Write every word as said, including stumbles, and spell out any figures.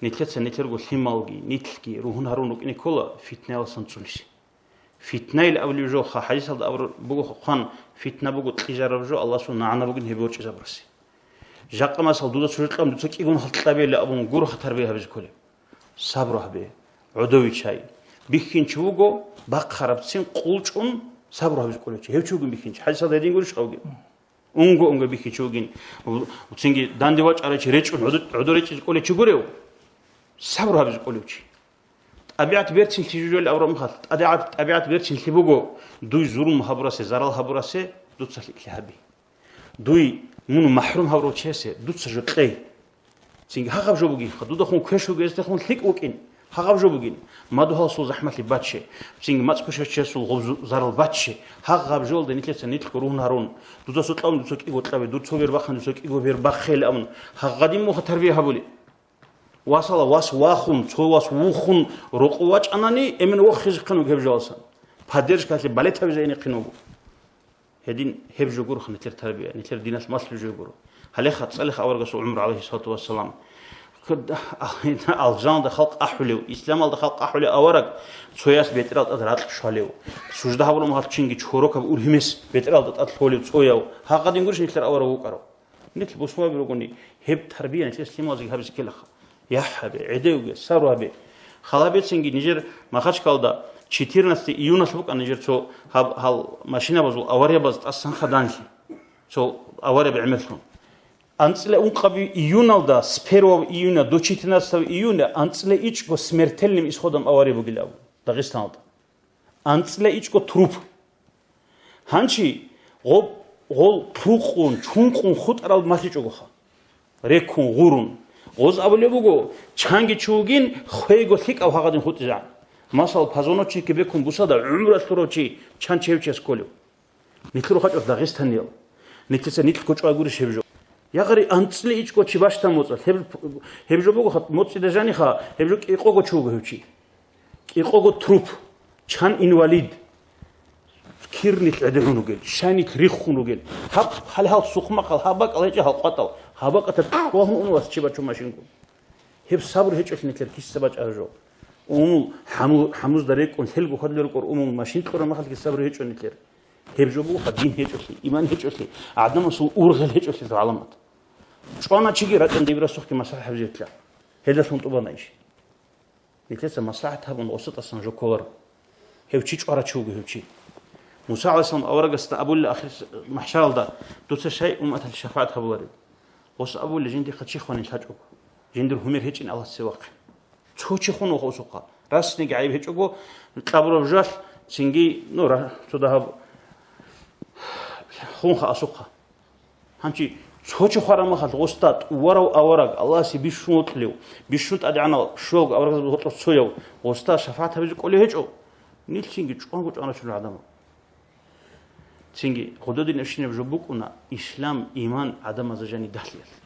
Нилъеца нилъерго лъималги, нилъги ругьун гьарун рукӀине ккола фитнаялдасан цӀунизе. Фитнайил абулеб жо, ха, хадисалда абур-, буго хъван, фитна буго кьижараб жо, Аллагьасул нагӀана бугин гьеб борчӀизабурасе. Жакъа масал, дуда цо жо кьабун, дуца кӀигун хал кьабейилан абун гуро хатар бегьабизе кколеб. Сабру гьабе, гӀодовичай. Бихьинчи вуго бахъарабцин къулчӀун сабру гьабизе кколев чи. Гьев чи вугин бихьинчи. ХӀадисалда гьедин гурищ гьавги? Унго-унго бихьичи вугин. Цинги данде вачӀарай чи речӀун гӀодо-, гӀодо речӀизе кколев чи гурев? Сабру гьабизе кколев чи. ТӀабигӀат берцинлъи жужоли аврагьмухъалъ, тӀабигӀат, тӀабигӀат берцинлъи буго, дуй зулму гьабурасе, зарал гьабурасе дуца лъикӀлъи гьаби. Дуй мун махӀрум гьавурав чиясе дуца жо кьей. Цинги гьагъаб жо бугин, дудахун квеш вугездехун лъикӀ вукӀин, гьагъаб жо бугин. Мадугьалсул захӀмалъи бачче, цинги мацӀ квешав чиясул гъобзу зарал бачче, гьагъаб жолда нилъеца нилъго ругьун гьарун, дуда цо кьавун дуца кӀиго кьабе, дур цо бер бахъан дуца кӀиго бер бахъейилан абун, гьагъадин муха тарбия гьабули. Васала вас вахун, цо вас вухун рокъов вачӀанани, эмен вохизехъин вуго гьеб жаласан. Поддержкалъе балетабизе инехъин вуго. Гьедин гьеб жо гурхъ нилъер тарбия, нилъер диналъ малъулеб жо гуро. Гьале хацӀалихъ аварагасул гӀумру, гӀалайгьиссалату вассалам. Алжаналда халкъ ахӀулев, исламалда халкъ ахӀулев авараг, цояс бетӀерал тӀад ракь щвалев, сужда гьабураб мехалъ чинги чорокаб ургьимес бетӀералда тӀад лъолев цояв, гьагъадин гурищ нилъер авараг вукӀарав? Нилъ бусурбаби ругони, гьеб тарбия нилъер лъималазеги гьабизе ккелаха. ЯхӀ гьабе, гӀедевге, сабру гьабе. Халабецинги нижер Махачкалда четырнадцатого июналъ букӀана нижер цо гьаб-, гьал машинабазул авариябаз тӀасан хадур данлъи. Цо аварияб гӀемерлъун. АнцӀила ункъабияб июналда, с первого июня до четырнадцатого июня, анцӀила ичӀго смертельным исходом авария бугилан Дагъистаналда. АнцӀила ичӀго труп. Гьанчи гъоб-, гъол лъукъун, чункъун хутӀарал малъичӀогоха. Реккун, гъурун. Гъоз абулеб буго, чанги чи вугин, хвейго лъикӀав гьагъадин хутӀизегӀан. Масал, позвоночникги бекун бусада гӀумру лъурав чи чан чев чияс кколев? Нилъер рухъачӀо Дагъистаниял. Нилъеца нилъго чӀвай гурищ гьеб жо. Ягъари анцӀила ичӀго чи бащдаб моцӀалъ. Гьеб, гьеб жо буго ха, моцӀида жаниха, гьеб жо кӀикъого чи вуго гьев чи. КӀикъого труп, чан инвалид. Кир нилъ гӀедегӀун ругел, щай нилъ риххун ругел. Гьаб хӀалхӀал сухъмахъал, гьаб бакӀал гьечӀо гьал къватӀал, гьаб бакӀатаб вагьун ун вас чи бачун машинкун. Гьеб сабру гьечӀолъи нилъер киса бачӀараб жо. Умумул хӀаму-, хӀамузда рекӀун лъелго хьвадулел рукӀор умумул машин кьураб мехалъги сабру гьечӀо нилъер. Гьеб жо буго дин гьечӀолъи, иман гьечӀолъи, гӀадамасул ургъел гьечӀолъи гӀаламат. ЧӀвана чиги рачӀун дибирасухъги маслахӀат гьабизе. Гьелдалъун тӀубана иш. Нилъеца маслахӀат гьабун, гъосда тӀасан жо кколаро. Гьев чи чӀварав чи вуго гьев чи. Муса гӀалайгьиссалам аварагасда абула ахир махӀшаралда, дуца щай умматалъе шафагӀат гьабулареб? Гъос абула, жиндихъа чи хванин лъачӀого. Жиндир гьумер гьечӀин Аллагьасе вахъин. Цо чи хун вуха асухъа. Расниги гӀайиб гьечӀого, кьабураб жалъ, цинги, ну, ра-, цо дагьаб хунха асухъа. Гьанчи цо чи хвараб мехалъ гъосда тӀуварав авараг, Аллагьасе бищун вокьулев, бищун тӀадегӀанав, щуялго аварагзабазул гьоркьор цояв, гъосда шафагӀат гьабизе кӀолев гьечӀо, нилъ цинги чӀванго чӀваначӀунел гӀадамал. Цинги гъудадин эщинаб жо букӀуна ислам, иман гӀадамазда жани дагьлъиялъ.